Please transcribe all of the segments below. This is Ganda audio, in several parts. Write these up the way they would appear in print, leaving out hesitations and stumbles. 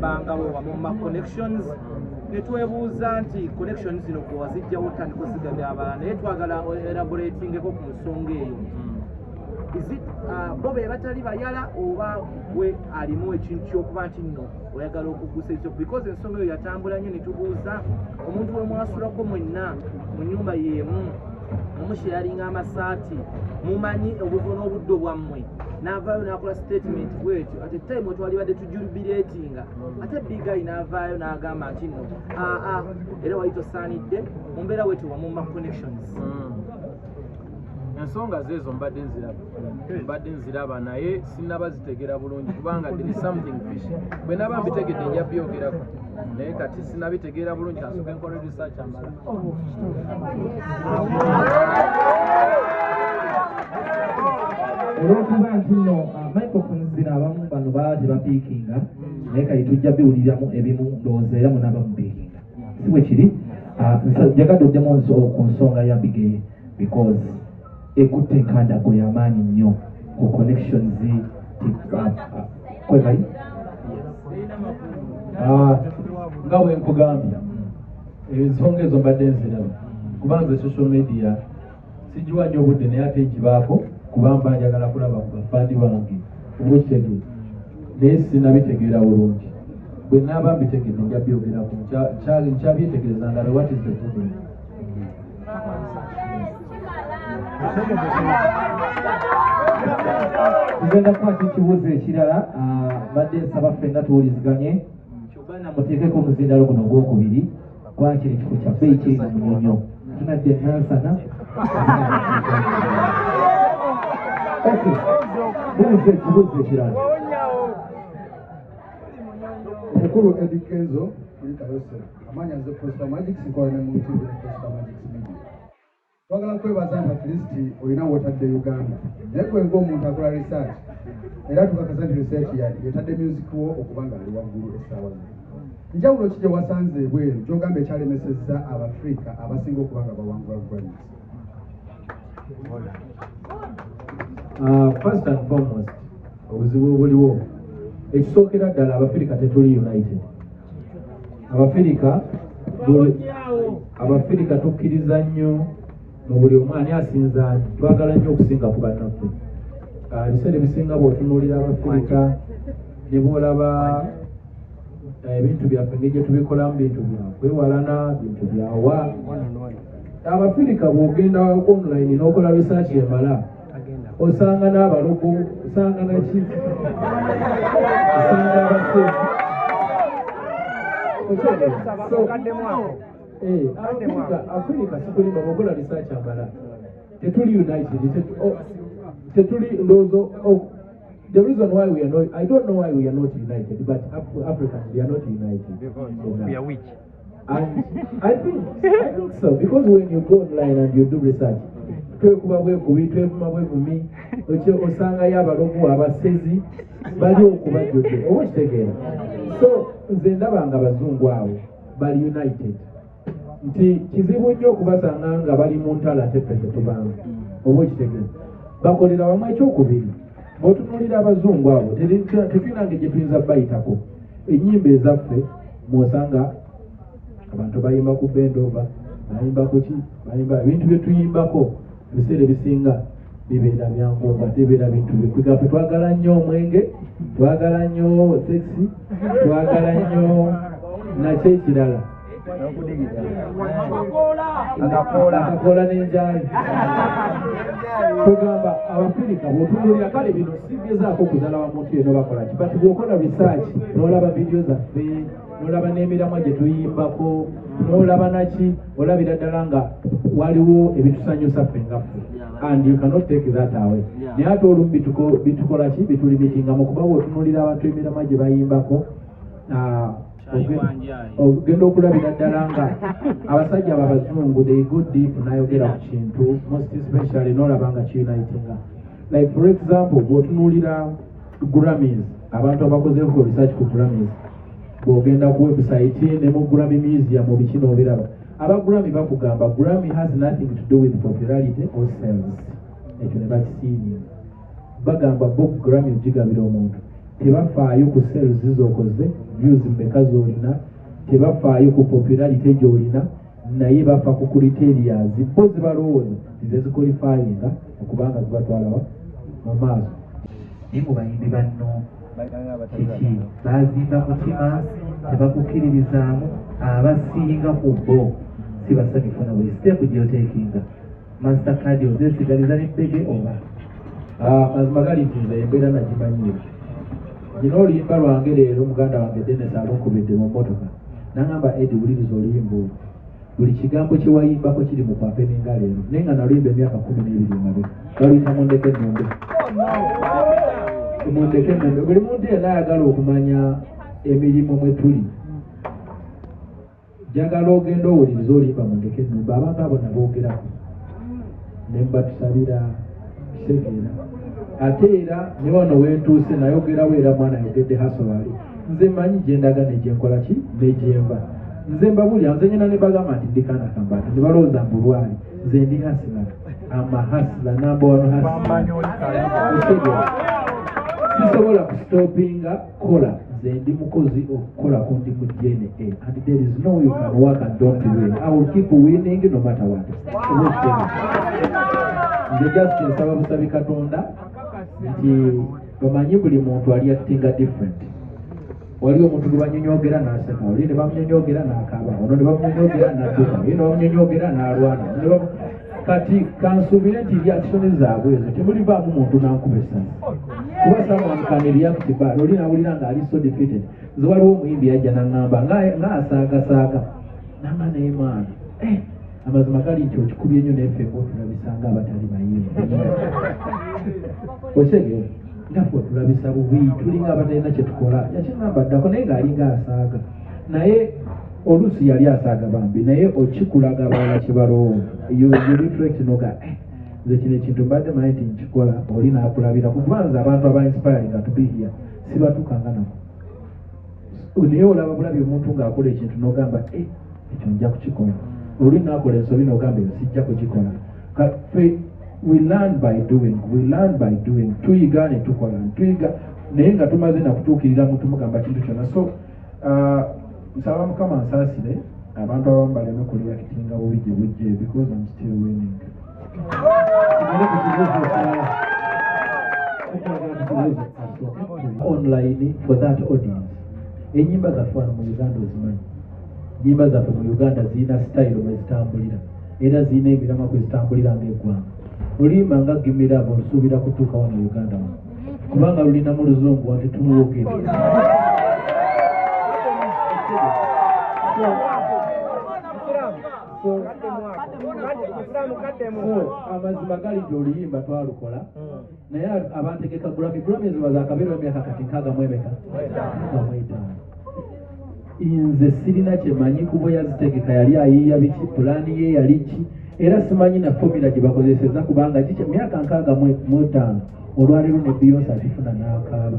Banga we wamumma connections ne twebuuza nti connections zino gwe wazijjawo otandika ozigabira abalala, naye twagala elaboratingeko ku nsonga eyo. Is it bo be batali bayala oba gwe alimu ekintu kyokuba nti nno oyagala okugusa ekyo? Because ensonga eyo yatambula nnyo ne tubuuza omuntu we mwasulako mwenna mu nyumba y'emu, mumusharinga amasaati, mumanyi obuvo n'obuddo bwammwe, n'avaayo n'akola statement bwetyo at a time wetwalibadde tujubilatinga, ate Big Eye n'avaayo n'agamba nti nno aa era wali tosaanidde mu mbeera wetyo wamumma connections. Ensonga zeezo mbadde nziraba, mbadde nziraba, naye sinaba zitegeera bulungi kubanga there is something fishy. Bwe naba mbitegedde nja byogerako, naye kati sinabitegeera bulungi, kasooke nkola research amala. Olw'okuba nti nno microphones zino abamu bano baba tebapiikinga, naye kati tujja biwuliramu ebimu, ndowooza era munaaba mupiikinga, si bwe kiri? Njagadde oddemu ku nsonga ya Big Eye because ekutte enkandago y'amaanyi nnyo ku connections kwebali. Nga bwe nkugambye, ensonga ezo mbadde nziraba kuba nze social media sigiwa nnyo obudde, naye ate ngibaako kuba mba njagala kulaba ku bafandi bange, oba okitegeera, naye sinabitegeera bulungi. Bwe naaba mbitegedde nja byogerako. Nkyabyetegereza ndabe what is the problem. Tugenda kukwata ekibuuzo ekirala. Mbadde nsaba ffenna tuwuliziganye, kyogana muteekeko omuzindalo guno ogwokubiri kuba kiri ekifo kya bbeeyi kiri mu Munyonyo, tunadde Nansana. Okay, buuza ekibuuzo ekirala. Mukulu Eddy Kenzo kulikayo ssebo. Amanya nze Prosper Magics, nkola ne mu TV ne Prosper Magics Media. Twagala kwebaza nti at least olina wotadde Uganda, naye gwe ng'omuntu akola research, era tukakasa nti research yetadde music wo okuba nga ali waggulu essaawa zino. Njawulo ki gye wasanze ebweru gy'ogamba ekyalemesezza Abafirika abasinga okuba nga bawangula Grammys? First and foremost, obuzibu obuliwo ekisookera ddala, Abafirika tetuli united. Abafirika tukkiriza nnyo mu buli omu ani asinza ani, twagala nnyo okusinga ku bannaffe. Ebiseera ebisinga bw'otunuulira Abafirika ne bw'olaba ebintu byaffe engeri gye tubikolamu, bintu bya kwewalana, bintu byawa. Abafirika bw'ogenda online n'okola research emala, osanga n'abalogo, osanga naki, osanga abasezi. So, Africa, sikulimba, bw'okola research amala, tetuli united, tetuli ndowooza. Oh, the reason why we are not, I don't know why we are not united, but Africans, we are not united. We are weak. And I think so, because when you go online and you do research, twekuba bwekubi, twevuma bwevumi, osangayo abalogo, abasezi bali okubajjudde, oba okitegeera? So nze ndaba nga abazungu abo bali united, nti kizibu nnyo okubasanga nga bali mu ntalo ate ffe tetubanga, oba okitegeera? Bakolera wamu. Ekyokubiri, bw'otunuulira abazungu abo, tetulina ngeri gye tuyinza bayitako. Ennyimba ezaffe mwosanga abantu bayimba ku bendova, bayimba kuki, bayimba ebintu bye tuyimbako, ebiseera ebisinga bibeera byankumba, tebeera bintu byekugaffe. Twagala nnyo omwenge, twagala nnyo sex, twagala nnyo nakyo ekirala. Akakoola n'enjayi. Tugamba Abafirika bw'otunuulira, kale bino sigezaako okuzala wa muntu yeno bakola ki, but bw'okola research n'olaba vidiyo zaffe, n'olaba n'emiramwa gye tuyimbako, n'olaba naki, olabira ddala nga waliwo ebitusanyusa ffe nga ffe, and you cannot take that away. Naye ate olumu bitukola ki, bitulimitingamu, kuba bw'otunuulira abantu emiramwa gye bayimbako, ogenda okulabira ddala nga abasajja abo abazungu, they go deep n'ayogera ku kintu, most especially n'olaba nga kiunitinga. Like for example, bw'otunuulira Grammys, abantu abakozeeko research ku Grammys, bw'ogenda ku website ne mu Grammy Museum biki n'obiraba, aba Grammy bakugamba Grammy has nothing to do with popularity or sales. Ekyo ne bakisiininga, bagamba bo Grammy ogigabira omuntu Tebafaayo ku sales z'okoze, views mmeka z'olina, tebafaayo ku popularity gy'olina, naye bafa ku criterias bo zibalowooza ze ziqualifyinga okubanga zibatwalawa mu maaso. Naye mu bayimbi banno kiki bazimba mutima, tebakukkiririzaamu. Abasinga ku bo si basanyufu na buli step gy'otakinga. Mastercard ozeesigaliza n'ebbege oba? Ah, mazima gali nti nze embeera nagimanyiiro. Nina oluyimba lwange leero, muganda wange Denis alunkubidde mu mmotoka nangamba, "Eddy, wuliriza oluyimba olwo, buli kigambo kye wayimbako kiri mu kwampeninga leero," naye nga naluyimba emyaka 12 emabega. Baluyita "Mundeke Ennumbe". "Mundeke Ennumbe", buli muntu yenna ayagala okumanya emirimu mwe tuli, njagala ogenda owuliriza oluyimba "Mundeke Ennumbe". Abantu abo naboogerako ne mbatusabira kitegeera. Ate era ne wano wentuuse nayogerawo era mwana ayogedde hustle ali. Nze manyi gyendaga negyenkola ki negyenva. Nze mbabulira, nze nyina ne bagamba nti ndi kaana kambaata, ne balowooza mbulwali. Nze ndi hustler, am a hustler, number one hustler. Okitegeera? Sisobola kustopinga kola. Nze ndi mukozi, okukolako ndi mu DNA, and there is no way you can work and don't win. I will keep winning no matter what. Oba okitegeera? Nze just nsaba busabi Katonda nti omanyi buli muntu ali actinga different. Waliwo omuntu gwe banyonyogera n'aseka, oli ne bamunyonyogera n'akaaba, ono ne bamunyonyogera n'adduka, oli ne bamunyonyogera n'alwana. Ono ne kati kansuubire nti reaction zaabwe ezo temulivaamu muntu nankuba essasi, kuba someone can react bad. Oli nawulira nga ali so defeated. Nze waliwo omuyimbi yajja naŋŋamba ng'asaagasaaga nanga, "Naye mwana, eh, amazima gali nti okikubye nnyo, naye ffe ngaotulabisa nga abatali bayimbi. Okitegeera? Nga ffe otulabisa bubi, tulinga abatalina kye tukola." Yakiŋŋamba ddako, naye ng'alinga asaaga, naye oluusi yali asaaga bambi, naye okikulaga abalala kye balowooza. You reflect noga, "Eh, nze kino ekintu mbadde manyi nti nkikola." Oli n'akulabirako, kuba nze abantu aba inspiring to be here sibatukanga nako, naye olaba bulabi omuntu ng'akola ekintu n'ogamba, "Eh, ekyo nja kukikola." Oli n'akola ensobi n'ogamba, "Eyo sijja kugikola." Ffe we learn by doing, we learn by doing. Tuyiga ne tukola, tuyiga naye nga tumaze nakutuukirira muntu mugamba kintu kyonna. So nsaba Mukama nsaasire abantu abamu baleme kureactinga bubi gye bujje, because I'm still winning. Tugende ku kibuuzo ekirala. Tukyagala ku kibuuzo asooke Online for that audience. Enyimba zaffe wano mu Uganda ozimanyi, enyimba zaffe mu Uganda zirina style mwe zitambulira, era zirina emiramwa kwe zitambulira ng'eggwanga. Oluyimba nga "Gimirabo" olusuubira kutuuka wano e Uganda wano, kubanga lulina mu Luzungu wanti tumuwogere. So amazima gali nti oluyimba twalukola, naye abategeka Grammy, Grammy ziba zakabeerawo emyaka kati 65, 65. Nze sirina kyemanyi kuba yazitegeka yali ayiiya biki, pulaani ye yali ki, era simanyi na formula gye bakozeseza, kubanga kiki myaka 65 olwaleero ne Beyonce agifuna n'akaaba.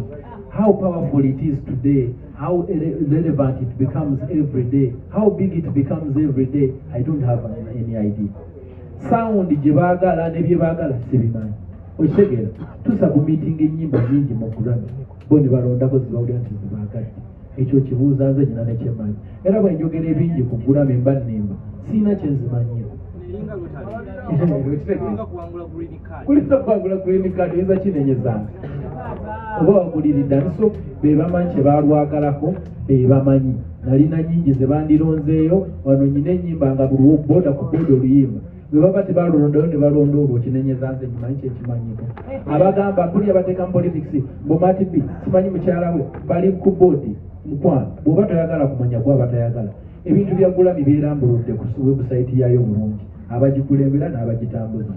How powerful it is today, how relevant it becomes every day, how big it becomes every day, I don't have any idea. Sound gye baagala ne bye baagala sibimanyi. Okitegeera? Tusubmittinga ennyimba nyingi mu Grammy, bo ne balondako zibawulira nti zibaagadde. Ekyo kibuuza nze nyina nekyemmanyi, era bwe njogera ebingi ku Grammy mba nnimba, siina kyenzimanyiiko. Eringa Okitegeera? Olinga kuwangula green card. Kulina kuwangula green card, oyinza kinenyezanga oba waguliridde ani. So be bamanyi kye balwagalako, be bamanyi. Nalina nyingi ze bandironzeeyo wano. Nyina ennyimba nga buli boda ku boda oluyimba bwe baba tebalulondayo ne balonda olwo, kinenyeza nze nyimanyi kyekimanyiko. Abagamba mpulira bateeka mu politics mbu Matt B simanyi mukyala we bali ku boodi. Mukwano, bw'oba toyagala kumanya, gwaba tayagala. Ebintu bya Grammy byerambuludde ku website yaayo bulungi, abagikulembera n'abagitambuza.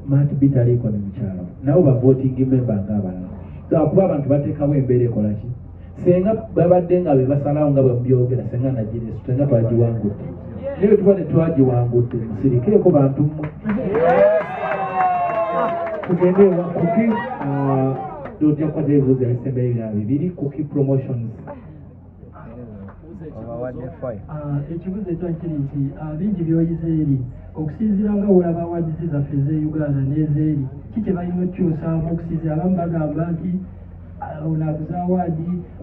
Matt B taliiko ne mukyala we, nabo ba voting member ng'abalala. So kuba abantu bateekawo embeera ekola ki, senga babadde nga be basalawo nga bwe mubyogera, senga nagiresu, senga twagiwangudde, naye bwe tuba tetwagiwangudde, musirikeeko bantu mmwe. Tugende ewa Kuki. Ojja kukwata ebibuuzo ebisembayo ebirala bibiri. Kuki Promotions. Ah, ekibuuzo ekyo kiri nti bingi by'oyize eri, okusinziira nga wolaba awagizi zaffe ez'e Uganda n'ezeeri, ki kye balina okukyusaamu? Okusinziira abamu bagamba nti Ono aguze award,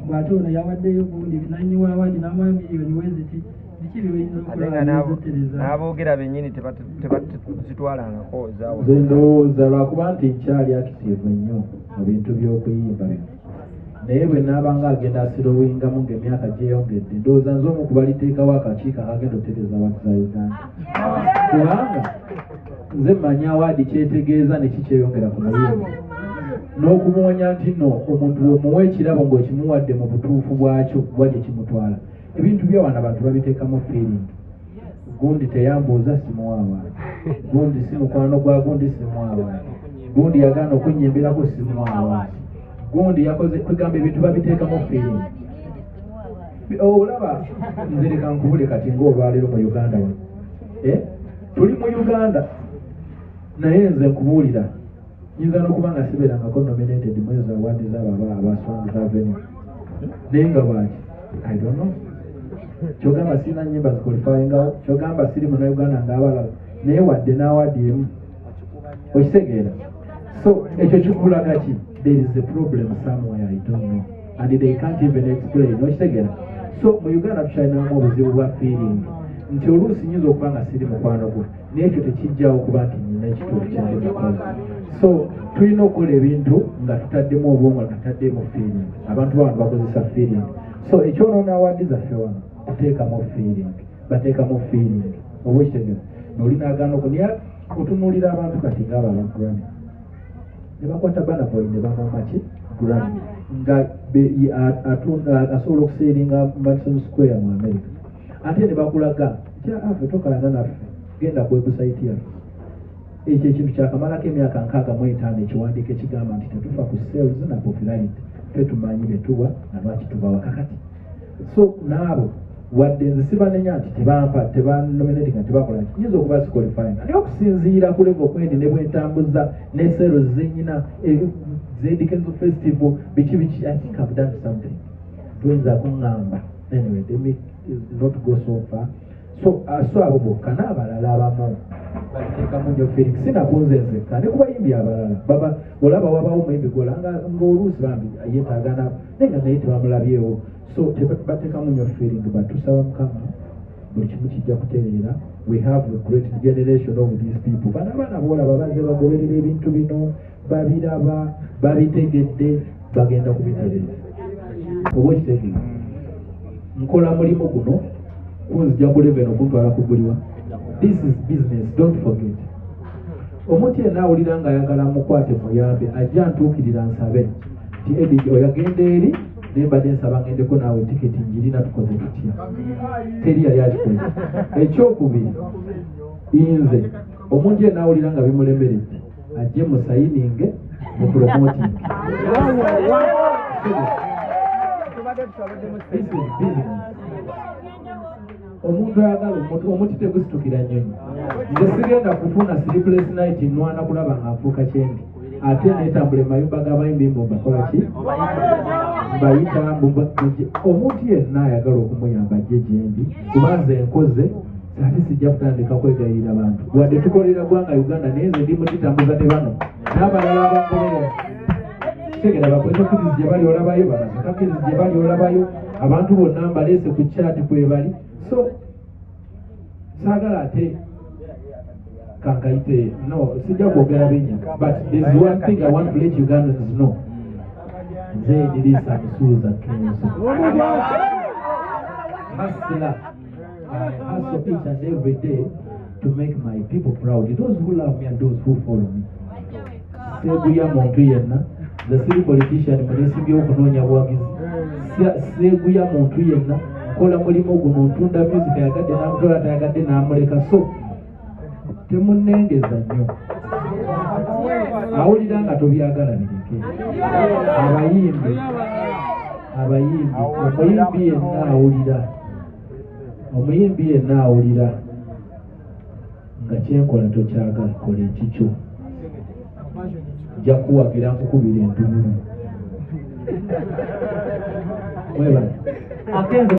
bw'ate ono yawaddeyo gundi nannyini wa award n'amuwa miliyoni weziti. Biki byoyinza Ate nga okulaba n'abo- nezetereza? N'aboogera bennyini tebazitwalangako zaawa. Nze ndowooza lwakuba nti nkyali active nnyo mu bintu by'okuyimba bino, naye bwe naaba nga agenda aslowingamu ng'emyaka gyeyongedde, ndowooza nze omu kubaliteekawo akakiiko akagenda okutereeza award za Uganda, kubanga nze mmanyi award kyetegeeza ne kikyeyongera ku muyimbi n'okumuwonya nti nno omuntu bw'omuwa ekirabo ng'okimuwadde mu butuufu bwakyo buba gye kimutwala. Ebintu byawano abantu babiteekamu feeling. Gundi teyambuuza, simuwa award. Gundi si mukwano gwa gundi, simuwa award. Gundi yagaana okunnyimbirako, simuwa award. Gundi yakoze, kwegamba ebintu babiteekamu feeling. Olaba nze leka nkubule kati ng'olwaleero mu Uganda wano, eh? Tuli mu Uganda, naye nze nkubuulira nyinza n'okuba nga sibeerangako nominated mu ezo award zaabo aba Swangz Avenue, naye nga lwaki? I don't know. Kyogamba sirina nyimba ziqualifyingawo, kyogamba siri munauganda ng'abalala, naye wadde n'award emu, okitegeera? So ekyo kikulaga ki? There is a problem somewhere, I don't know, and they can't even explain, okitegeera? So mu Uganda tukyalinamu obuzibu bwa feeling nti oluusi nyinza okuba nga siri mukwano gwe, naye ekyo tekijjawo okuba nti nyina ekituufu kyendi mukola. So tulina okukola ebintu nga tutaddemu obwongo, nga tutaddemu feeling. Abantu bawano bakozesa feeling, so ekyonoona award zaffe wano kuteekamu feeling, bateekamu feeling, oba okitegeera? Nolinaagaana oku, naye otunuulira abantu kati ngaabo aba Grammy ne bakwata Burna Boy ne bamumma ki Grammy nga asobola okusellinga Madison Square mu America, ate ne bakulaga nti afe tokalana naffe, genda ku website yaffe. Ekyo ekintu kyakamalako emyaka 65, ekiwandiiko ekigamba nti tetufa ku sales na popularity, ffe tumanyi betuwa na lwaki tubawa. Kakati so naabo wadde nze sibanenya nti tebampa, tebanominating nga tebakola ki, nyinza okuba siqualifying, naye okusinziira ku level kwendi ne bwentambuza ne sales zenyina ze Eddy Kenzo Festival biki biki, I think I've done something. Toyinza kuŋŋamba. Anyway, let me not go so far. So abo bokka n'abalala abamu babiteekamu nnyo feeling, sinakunze nzekka, ne ku bayimbi abalala baba olaba wabawo omuyimbi gola ng'oluusi bambi yeetaagana, naye nga naye tebamulabyewo. So bateekamu nnyo feeling, but tusaba Mukama buli kimu kijja kutereera. We have a great generation of these people. Bano abaana boolaba bazze bagoberera ebintu bino, babiraba, babitegedde, bagenda kubitereeza, oba okitegeera? Nkola mulimu guno kunzija ku level okuntwala kuguliwa. This is business, don't forget. Omuntu yenna awulira ng'ayagala mukwate muyambe, ajja ntuukirira nsabe nti Eddy oyagenda eri, naye mbadde nsaba ngendeko naawe, tiketi njirina, tukoze tutya? Teri yali akikoze. Ekyokubiri, nze omuntu yenna awulira nga bimulemeredde ajje musigninge mu promoting. This is business. Omuntu ayagala omuti tegusitukira nnyonyi. Nze sigenda kufuna sleepless night nwana kulaba nga nfuuka kyendi, ate netambula emayumba g'abayimbi mbu mbakola ki, mbayita omuntu yenna ayagala okumuyamba ajje gyendi, kuba nze nkoze, ate sijja kutandika kwegayirira bantu. Wadde tukolera ggwanga Uganda, naye nze ndi mutitambuza ne bano n'abalala abangoberera. Tegera bakwetokirizi gye bali olabayo, banasakakirizi gye bali olabayo, abantu bonna mbaleese ku kyati kwebali. So saagala ate kankayite, no, sijja kwogera binnya, but there's one thing I want to let Ugandans know. Nze Edirisa Musuuza Kenzo hustler. I hustle each and every day to make my people proud, those who love me and those who follow me. Seeguya muntu yenna. Nze siri politician munesimbyewo okunoonya buwagizi. Seeguya muntu yenna. Nkola mulimu guno, ntunda music, ayagadde n'amutola, tayagadde n'amuleka. So temunnengeza nnyo. Awulira nga tobyagala bireke. Abayimbi, omuyimbi yenna awulira, omuyimbi yenna awulira nga kyenkola tokyagala, kola ekikyo, nja kuwagira, nkukubira entululu. Mwebale. Akenzo.